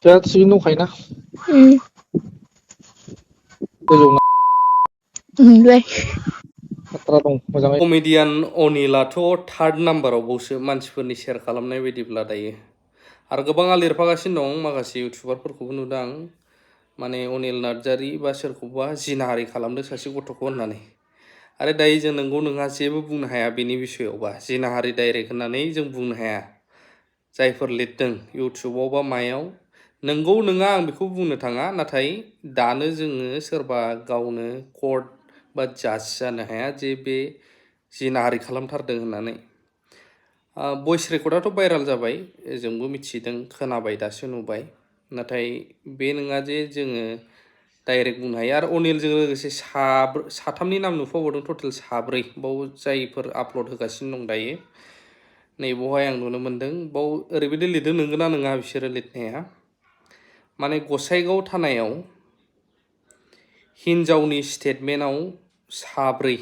दा थिगैनो दंखायोना गोजौना बाय बाथ्रा दं मोजाङै। कमेडियान अनिलाथ' थार्ड नाम्बारावबावसो मानसिफोरनि शेयार खालामनाय बायदिब्ला दायो आरो गोबाङा लिरफागासिनो दं माखासे इउटुबारफोरखौबो नुदों आं माने अनिल नार्जारि बा सोरखौबा जिनाहारि खालामदों सासे गथ'खौ होननानै आरो दायो जों नंगौ नङा जेबो बुंनो हाया बेनि बिसयआवबा जिनाहारि डाइरेक्ट होननानै जों बुंनो हाया जायफोर लिरदों इउटुबाव बा मायाव नंगौ नङा आं बेखौ बुंनो थाङा नाथाय दानो जोङो सोरबा गावनो कर्ट बा जाज जानो हाया जे बे जिनाहारि खालामथारदों होननानै भइस रेकर्डआथ' भाइराल जाबाय जोंबो मिथिदों खोनाबाय दासो नुबाय नाथाय बे नङा जे जोङो डाइरेक्ट बुंनो हायो आरो अनिलजों लोगोसे साथामनि नाम नुफाबावदों टटेल साब्रै बाव जायफोर आपल'ड होगासिनो दं दायो नैबावहाय आं नुनो मोन्दों बाव ओरैबायदि लिरदों नंगौना नङा बिसोरो लिरनाया माने गसाइगाव थानायाव हिन्जावनि स्टेटमेन्टआव साब्रै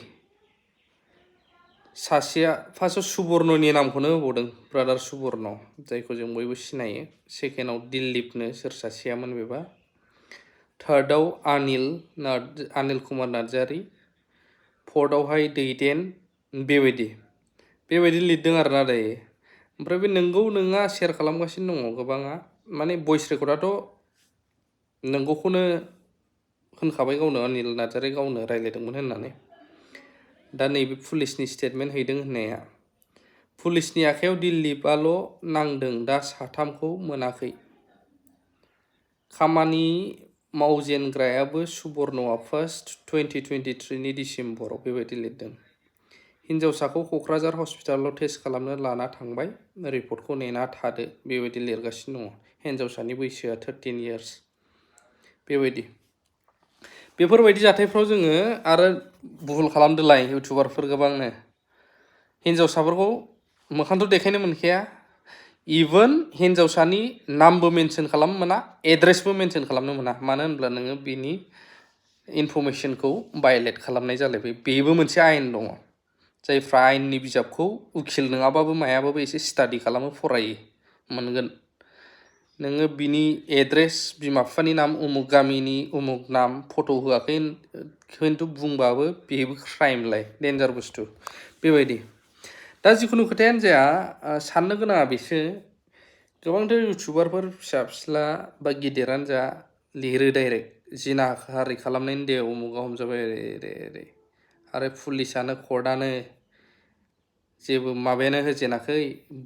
सासेया फार्स्टआव सुबर्णनि नामखौनो होबावदों ब्रादार सुबर्ण जायखौ जों बयबो सिनायो सेकेन्डआव दिलीपनो सोर सासेयामोन बेबा थार्डआव अनिल कुमार नार्जारि फर्थआवहाय दैदेन बेबायदि लिरदों आरोना दायो ओमफ्राय बे नंगौ नङा शेयार खालामगासिनो दङ गोबाङा माने भइस रेकर्डआथ' नंगौखौनो होनखाबाय गावनो अनिल नार्जारि गावनो रायज्लायदोंमोन होननानै दा नैबे पुलिसनि स्टेटमेन्ट हैदों होननाया पुलिसनि आखायाव दिलीपआल' नांदों दा साथामखौ मोनाखै खामानि मावजेनग्रायाबो सुबर्णआ फार्स्ट 2023 डिसेम्बराव बेबायदि लिरदों हिन्जावसाखौ क'क्राझार हस्पिटालाव टेस्ट खालामनो लाना थांबाय रिपर्टखौ नेना थादो बेबायदि लिरगासिनो दङ हिन्जावसानि बैसोआ 13 इयार्स बेफोरबायदि जाथायफ्राव जोङो आरो भुल खालामदोलाय इउटुबारफोर गोबांनो हिन्जावसाफोरखौ मोखांथ' देखायनो मोनखाया इभेन हिन्जावसानि नामबो मेनसन खालामनो मोना एड्रेसबो मेनसन खालामनो मोना मानो होनब्ला नोङो बिनि इनफरमेसनखौ भायलेट खालामनाय जालायबाय बेबो मोनसे आयेन दङ जायफ्रा आयेननि बिजाबखौ उखिल नङाबाबो मायाबाबो एसे स्टाडि खालामो फरायो मोनगोन नोङो बिनि एड्रेस बिमा बिफानि नाम उमुक गामिनि उमुक नाम फट' होआखै खिन्थु बुंबाबो बेबो क्राइमलाय डेन्जार बुस्थु बेबायदि दा जिखुनु खोथायानो जाया साननो गोनाङा बेसो गोबांथार इउटुबारफोर फिसा फिस्ला बा गिदिरानो जा लिरो डाइरेक्ट जिनाहारि खालामनायनि दे उमुगा हमजाबाय ओरै आरो पुलिसानो कर्टआनो जेबो माबायानो होजेनाखै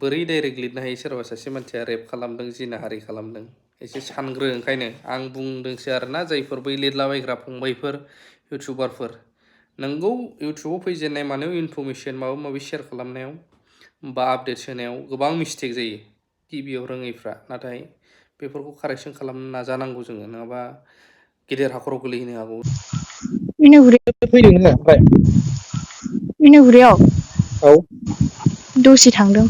बोरै डाइरेक्ट लिरनो हायो सोरबा सासे मानसिया रेप खालामदों जिनाहारि खालामदों एसे सानग्रो ओंखायनो आं बुंदोंसो आरोना जायफोर बै लिरलाबायग्रा फंबायफोर इउटुबारफोर नोंगौ इउटुबाव फैजेननाय मानायाव इनफरमेसन माबा माबि शेयार खालामनायाव बा आपडेट होनायाव गोबां मिस्टेक जायो गिबियाव रोङैफ्रा नाथाय बेफोरखौ कारेक्सन खालामनो नाजानांगौ जोङो नङाबा गेदेर हाखराव गोलैहैनो हागौ फैदों नोङो ओमफ्राय मिनुगुरियाव औ दसे थांदों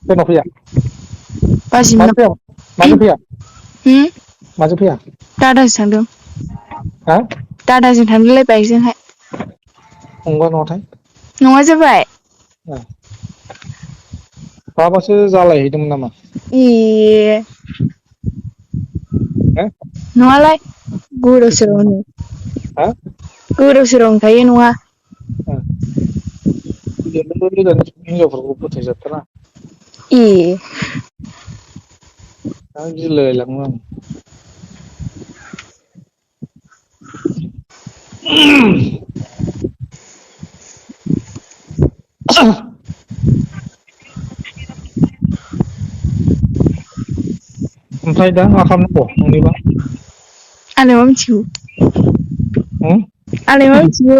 सोरनाव फैया बाजिमोननाव माजों फैया दादाजों थांदों हा दादाजों थांदोंलै बाइकजोंहाय फंबा न'आवथाय नङा जाबाय माबासो जालायहैदोंमोन नामा ए नङालाय गोदाव सोरावनो गोदाव सोरावनो थायो नङा हिनजावफोरखौ फोथायजाथारा ए दा गिलायलाङो आं ओमफ्राय दा मा खालामनांगौ नोंनिबा आंलाय मा मिथिगौ आंलाय मा मिथिगौ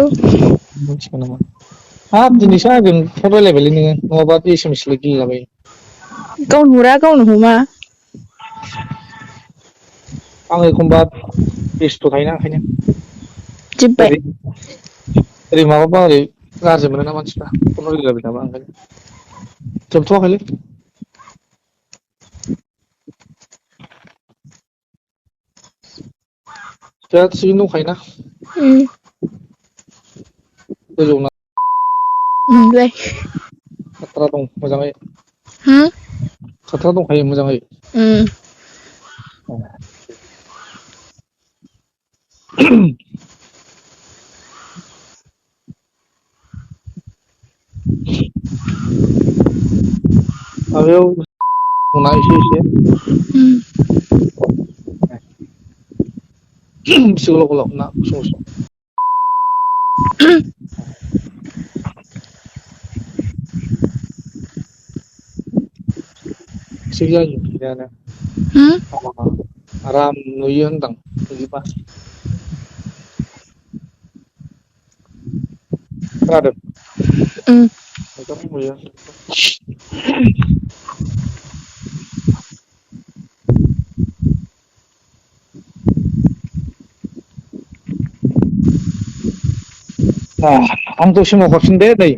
मिथिगौ नामा हाब दिनैसो आंजों फन रायलायबायलै नोङो नङाबा एसएमएसल' गेलेलाबायो गावनो हरा गावनो हमा आं एखमबा बेस्थ' थायोना ओंखायनो जोब्बाय ओरै माबाबा ओरै गाज्रि मोनोना मानसिफ्रा फन रायलायबाय थाबा ओंखायनो जोबथ'वाखैलै दा थिगैनो दंखायोना गोजौना मोनबाय बाथ्रा दं मोजाङै हा खोथा दंखायो मोजाङै माबायाव दंना एसे बेसे गोलाव गोलाव ना गुसुं गुसुं थिग जायो थिगानो आराम नुयो होनदां बिदिबा खोनादों मोजां नुयो आं दसे उनाव हरफिन दे नै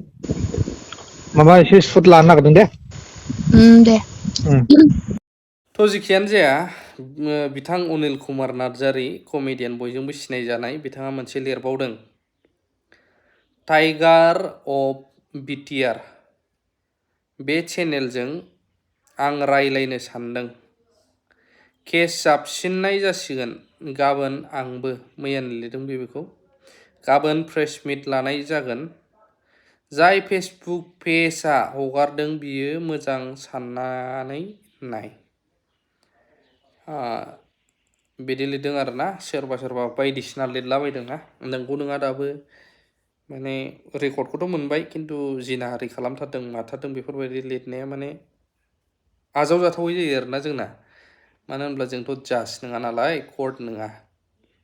माबा एसे सुट लानो नागिरदों दे दे थ' जेखियानो जाया बिथां अनिल कुमार नार्जारि कमेडियान बयजोंबो सिनायजानाय बिथाङा मोनसे लिरबावदों टाइगार अफ बिटिआर बे चेनेलजों आं रायलायनो सानदों केस जाबसिननाय जासिगोन गाबोन आंबो मैयानो लिरदों बेखौ गाबोन प्रेस मिट लानाय जागोन जाय फेसबुक पेजआ हगारदों बियो मोजां साननानै नाय बिदि लिरदों आरोना सोरबा सोरबा बायदिसिना लिरलाबायदों ना नंगौ नङा दाबो माने रेकर्डखौथ' मोनबाय खिन्थु जिनाहारि खालामथारदों माथारदों बेफोरबायदि लिरनाया माने आजावजाथावै जायो आरोना जोंना मानो होनब्ला जोंथ' जाज नङा नालाय कर्ट नङा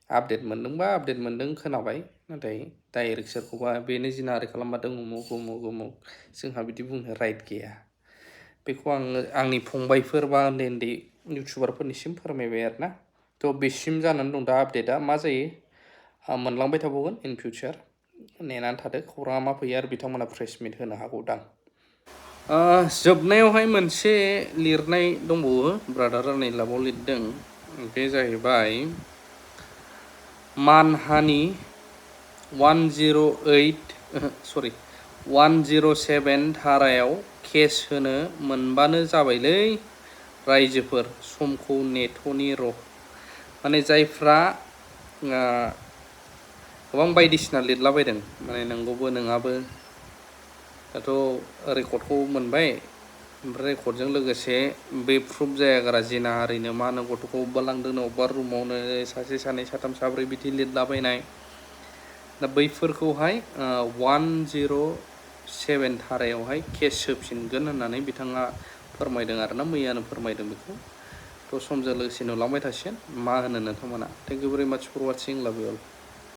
आपडेट मोनदोंबा आपडेट मोनदों खोनाबाय नाथाय डाइरेक्ट सोरखौबा बेनो जिनाहारि खालामबादों उमुक उमुक उमुक जोंहा बिदि बुंनो राइट गैया बेखौ आङो आंनि फंबायफोर बा उन्दै उन्दै इउटुबारफोरनिसिम फोरमायबाय आरोना थ' बेसिम जानानै दं दा आपडेटआ मा जायो मोनलांबाय थाबावगोन इन फिउचार नेनानै थादो खौराङा मा फैयो आरो बिथांमोना प्रेस मिट होनो हागौदां जोबनायावहाय मोनसे लिरनाय दंबावो ब्रादार अनिलाबाव लिरदों बे जाहैबाय मानहानि 107 धारायाव केस होनो मोनबानो जाबायलै रायजोफोर समखौ नेथ'नि र' माने जायफ्रा गोबां बायदिसिना लिरलाबायदों माने नंगौबो नङाबो दाथ' रेकर्डखौ मोनबाय ओमफ्राय रेकर्डजों लोगोसे बे प्रुफ जायागारा जिनाहारिनो मा होनो गथ'खौ अबेबा लांदोंनो अबेबा रुमावनो सासे सानै साथाम साब्रै बिदि लिरलाबायनाय दा बैफोरखौहाय 107 धारायावहाय केस होफिनगोन होननानै बिथाङा फोरमायदों आरोना मैयानो फोरमायदों बेखौ थ' समजों लोगोसे नुलांबाय थासिगोन मा होनो नोंथांमोना थेंक इउ भेरि माच फर वाचिं लाभ इउ अल